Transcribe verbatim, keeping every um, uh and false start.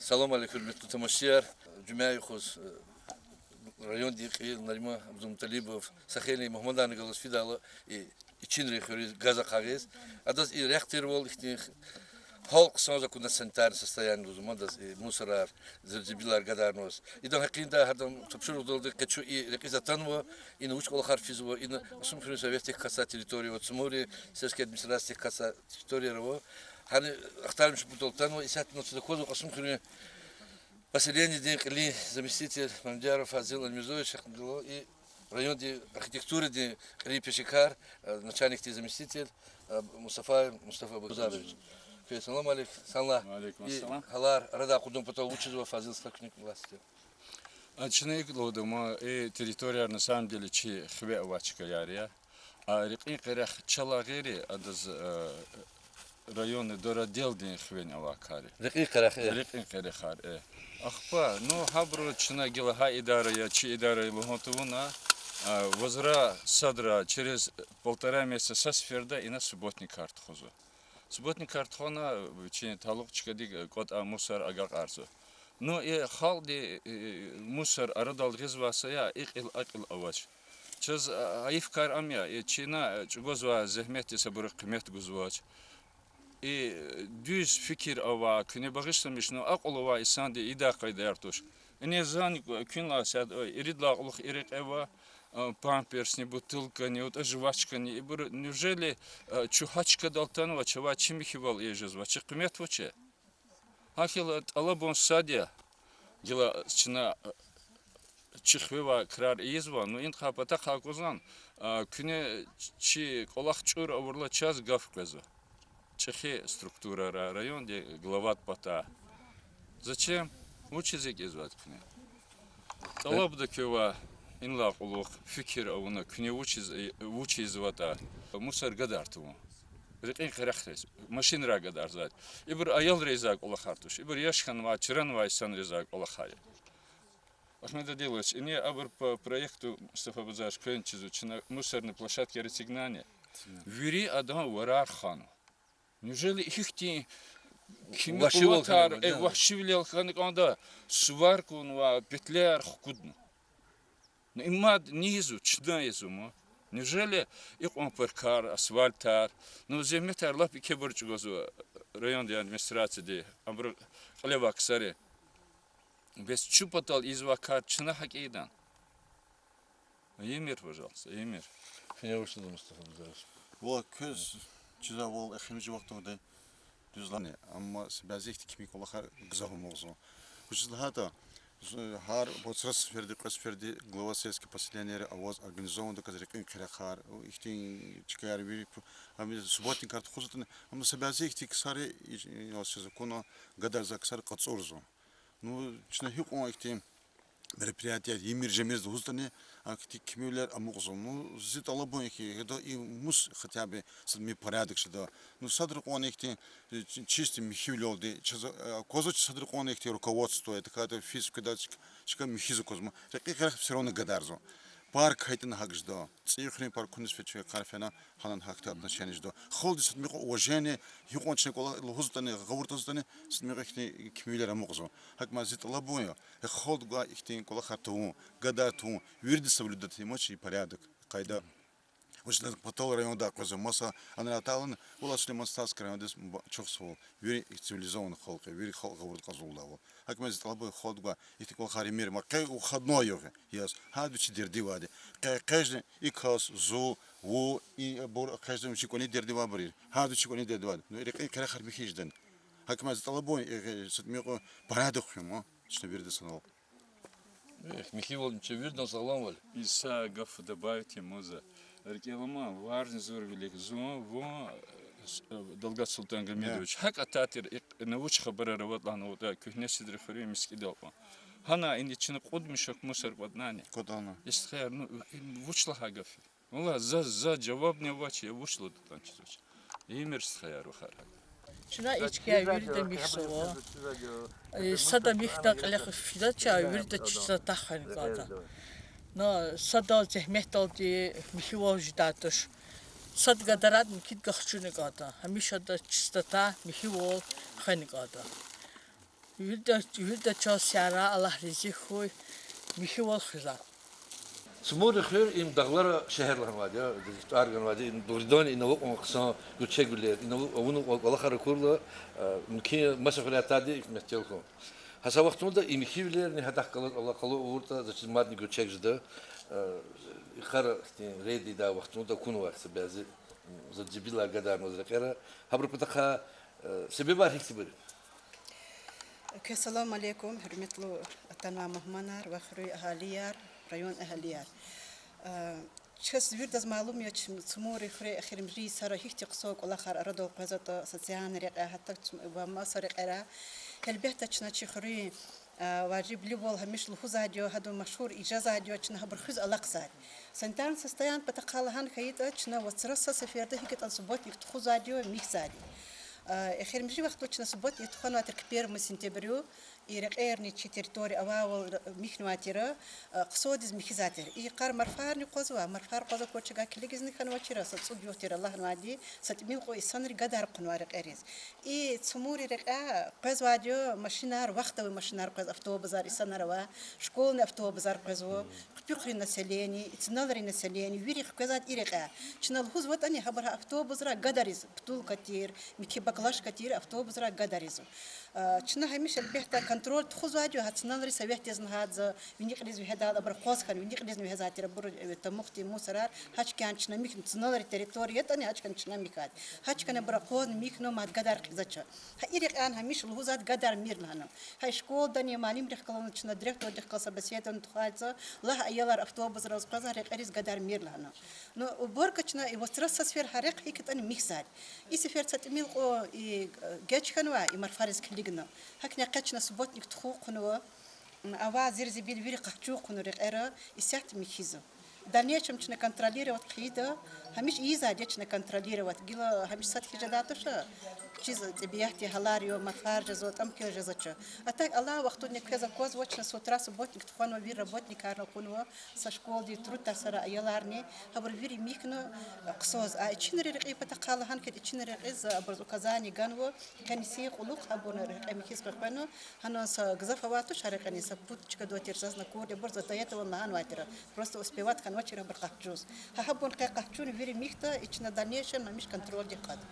Салам алейкум, гьуьрметлу тамашачияр. Жуьмя юкъуз, э, райондин кьил Нариман Абдулмуталибов са хейлин мугьманарни галаз фидайла, и, и чинрин хуьруьз газ ахъайиз. Адаз и рехъ тирвал ихьтин гьал хъсан акуна, санитарный состояние лугьузва адаз, и мусорар, зирзибилар гадарнаваз. Идан гьакъиндай гьадан тапшуругъдалди къе чун и рекьиз атанва, ина вуч кӀвалахар физва, ина Кьасумхуьруьн советдихъ каса территория ава, Цмуррин сельский администрациядихъ каса территорияр ава. Гьана ахтармишун патал атанва, исятда чаз аквазва Кьасумхуьруьн поселениедин кьилин заместитель Мамедъяров Фазил Альмирзоевич, и райондин архитектурадин кьилин пешекар, э, начальникдин заместитель, э, Мустафаев Мустафа Базарович. Салам алейк, санлай. Ва алейкум ассалам. И гьалар арадай акъудун патал вучзава, Фазил стха, куьне власти. А чна икӀ лугьуда, ма и территорияр на самом деле чи хиве авай чкаяр я. А рекьин къерех чалай гъейри, адаз, э, районный доротделдин хивени авай кар я. Рекьин къерех, э. Рекьин къерехар, э. Ахпа, ну, гьабуру чна гила гьа идара я, чи идара я лугьун тавуна, а, вазра садра через полтора месяца са сеферда ина субботникар тухузва. Субботникар тухвана, вичин талукь чкадик кӀватӀай мусор агакьарзава. Ну, и халкьди, э, мусор арадал гъизвай са я, и кьил а кьил авач. Чаз, а, айиф кар ам я, и чна, э, чӀугвазвай зегьметдиз абуру къимет гузвач. И, э, дуьз фикир авай, куьне багъишламишна, акьул авай инсанди ийидай къайдаяр туш. Иниз зани куьнлай сад, ой, ирид лагьай кьулухъ и рекье ава, а, памперсни, бутылкани, вот жвачкани, ибур, неужели, а, чун гьа чкадал атанва, чавай чи михьивал ийиз жезва, чи къимет вуч я? Гьа хьайила тӀалабун сад я, гила чна, а, чи хиве авай крар ийизва, ну, индихъай патахъай аквазва, а, куьне чи кӀвалах чӀур авурла чаз гаф къвезва. ЧӀехи структурайрай, райондин главадин патай. Зачем? Вучиз икӀ ийизватӀа куьне? ТӀалабда квевай инлай кьулухъ фикир авуна, куьне вучиз, вуч ийизватӀа. Мусор гадар тавун. Рекьин къерехриз машинрай гадарзавайди. Ибур аялри ийизвай кӀвалахар туш. Ибур яш хьанвай, чранвай инсанри ийизвай кӀвалахар я. Ахмед Адилович, ина абур по проекту Мустафа Базарович квез чизва, чна мусорный площадкаяр эцигнани. Вири адан варар ханва. Неужели ихьтин кими къуватар, э, вагьшивилел хьана кӀанда, сварканвай петляяр хкудна. Ну, им мад ни ийизва, чна ийизва ма. Неужели икьван паркар, асфальтар? Ну, зегьметар лап икӀ ибур чӀугвазва райондин администрацияди, абуру кьиле авай ксари. Бес чун патал ийизвай кар чна гьакӀ ийидан. Ийимир, пожалуйста, ийимир. Фена вуч лугьуда, Мустафа Базарович? Валлагь, квез чизвайвал, эхиримжи вахтунда дуьз лагьана, амма са бязи ихьтин кими кӀвалахар гзаф амукьзава. Вучиз лагьайтӀа, гьар вацра сеферда, кьве сеферда глава сельского поселенияри аваз организованно даказ рекьин къерехар, ихьтин чкаяр вири, ам субботникар тухузватӀани, амма са бязи ихьтин ксари, и, и, чиз акуна, гадарзавай ксари кьацӀурзава. Ну, чна гьикьван ихьтин мероприятияр ийимир-жемир лугьузватӀани, ахьтин кимивилер амукьзава. Ну, зи тӀалабун я хьи, гьада и мус хотя бы садмир порядок жеда. Ну, садра кьван ихьтин, э, чи-, чистый михьивилелди, чаз, э, аквазва чи садра кьван ихьтин руководство, я такая-то физ кведа чка, чка михьиз аквазма. Рекьин къерех всё равно гадарзава. Парк хьайитӀани гьакӀ жеда. ЦӀийи хуьруьн паркуниз фечи къар фена, гьанани гьахьтин отношение жеда. Халкьдиз садмикьван уважение, гьикьван чна кӀвалах лугьузватӀани, гъавурда гьазватӀани, садмикьван ихьтин кимивилер амукьзава. ГьакӀ ман зи тӀалабун я, э, халкьдивай ихьтин кӀвалахар тавун, гадар тавун, виридаз соблюдать ийимир чи порядок, къайда. Вучиз лагьайтӀа патал райондай къвезва, маса анрай атайла, валлагь, Сулейман-Стальский райондиз ба-, чухсагъул, вири цивилизованный халкь я, вири халкь гъавурда кьазулдайвал. ГьакӀ ман зи тӀалабун я халкьдивай, ихьтин кӀвалахар ийимир, ма къе выходной югъ я, яз, гьар вичин дердивайди. Къе-, къежни и кас, зун, вун, ибур, къежни вичин кӀвалин дердивайбур я, гьар вичин кӀвалин дердивайди. Ну, рекьин къерехар михьи жеда. ГьакӀ ман зи тӀалабун я, э, э, садмикьван порядок хуьн ма, чна вирида санал. Эхь, михьивал чи виридан сагъламвал. И са гаф добавить ийин за. РикӀел ама, варзни зур вилик зун, вун, э, Далгат Султангьамидович. ГьакӀ атайтир, икьна вуч хабарар аватӀа лагьана, вуч куьгьне Сидри хуьруьн мискӀиндал кьван. Гьана ина чна кьуд мешок мусор кӀватӀнани. КӀватӀана. Стхаяр, ну, вуч лагьай гаф я? Валлагь, за, за жавабни авач, я вуч лугьудатӀа чизвач. Ийимир, стхаяр, вахар гьакӀ. Чна и чкаяр вирида михьзава. Э, сада михьна кьиле фидач, вирида чистота хвена кӀанда. Но сада зегьметдалди михьивал жедай туш. Сад гадарайди муькуьд гахчуна кӀанда. Гьамишанда чистота, михьивал хвена кӀанда. Вирида, вирида чаз сагърай, Аллагь рази хьуй, михьивал хуьзва. Цумури хуьр им дагълара шегьер лагьанвайди я, тӀвар ганвайди, им дугъриданни ина авукьун хъсан гуьрчегвилер, ина аву-, авунвай кӀвалахар акурла, э, мумкин я маса хуьряй атайди ихьтин мягьтел хьун. Гьа са вахтунда и михьивилерни гьадахъ галаз алакъалу авуртӀа, заз чиз мадни гуьрчег жеда, э, и йикъара ихьтин рейд ийидай вахтунда акунвай са бязи, м, за дибилай гадарнаваз рекьера, гьабурун патахъай, э, себебар гьихьтинбур я? Квез салам алейкум, гьуьрметлу атанвай мугьманар ва хуьруьн агьалияр, район агьалияр. Э, чаз виридаз малум я, чи Цумури хуьре эхиримжи йисара гьихьтин хъсан кӀвалахар арадал къвезватӀа, социальный рекьяй, гьатта чм-, ва маса рекьера. Гьелбетда, чна чи хуьруьн, э, важиблувал гьамиша лугьузвайди я, гьадан машгьур ийизвайди я, чна гьабур хуьз алахъзавайди. Санитарный состояние патахъай лагьана хьайитӀа, чна вацра са сеферда гьикӀ ятӀани субботник тухузвайди я, михьзавайди я. Э, эхиримжи вахтунда чна субботник тухванвай тир к первому сентябрю, и рекьерни чи территория авайвал михьнавай тир, э, хъсандиз михьзавай тир. И йикъара марфарни акъвазва, марфар акъваз акваз чавай килигизни хьанвачир, са цӀуд югъ тир лагьанвайди, са тӀимил кьван инсанри гадар хъувунвай рекьериз. И Цумури рекьяй къвезвайди я машинар, вахтовый машинар къвез, автобусар, инсанар авай, школьный автобусар къвезва, Хъуьпуьхуьрин население, Цуналрин население, вири хквезвайди я и рекьяй. Чна лугьузватӀани, гьабур гьа автобусрай гадариз, бутылка тир, михьи баклашка тир, автобусрай гадаризва. Э, чна гьамиша, гьелбетда, контроль тухузвайди я, гьа Цуналри советдизни гьатзава, вини кьилиз вегьедайла абур акъваз хьана, вини кьилизни вегьезвай тир абур, э, тамукьдин мусорар, гьа чкаяр чна михьна, Цуналрин территория ятӀани, гьа чкаяр чна михьайди. Гьа чкаяр абур акъвазна михьна, мад гадар хъийизвач. Гьа и рекьяй гьамиша лугьузвайди гадар мир лагьана. Гьа и школадани, муаллимрихъ галаз чна директордихъ галаз собеседование тухвайди я, лагь аялар автобусрал къвезва, рекьериз гадар мир лагьана. Ну, уборка чна и вацра са сефер гьа рехъ гьикӀ ятӀани михьзавайди. И сефер са тӀимил кьван и, э, геж хьанвай, и марфариз килигна. ГьакӀни къе чна субботник тухун хъувунва. М, авай зир-зибил вири къахчун хъувуна рекьера, исятда михьизва. В дальнейшем чна контролировать хъийида, гьамиша ийизвайди я чна контролировать. Гила гьамиша сад хьиз жедай туш, чиз тӀебиатдин гьалар я, марфар жезва, тӀам квел жезвач. А так алай вахтунда квез аквазва, чна с утра субботник тухванва, вири работникарни акъуднава, са школадин труд тарсарай аяларни, гьабур вири михьна, хъсанзава. А чинрин рекьин патахъай лагьана хьайитӀа, чинрин рекьиз абуруз указание ганва, къенин сив кьулухъ гьабурни рекье михьиз къекъвена, гьанан са гзаф авай туш гьа рекьени, са пуд чкадал тир, заз акурди, абур заз до этого лагьанвай тир. Просто успевать хьанвачир абур къахчуз. Гьа гьабурни къе къахчуна вири михьда, и чна в дальнейшем гьамиша контрольдик кьада.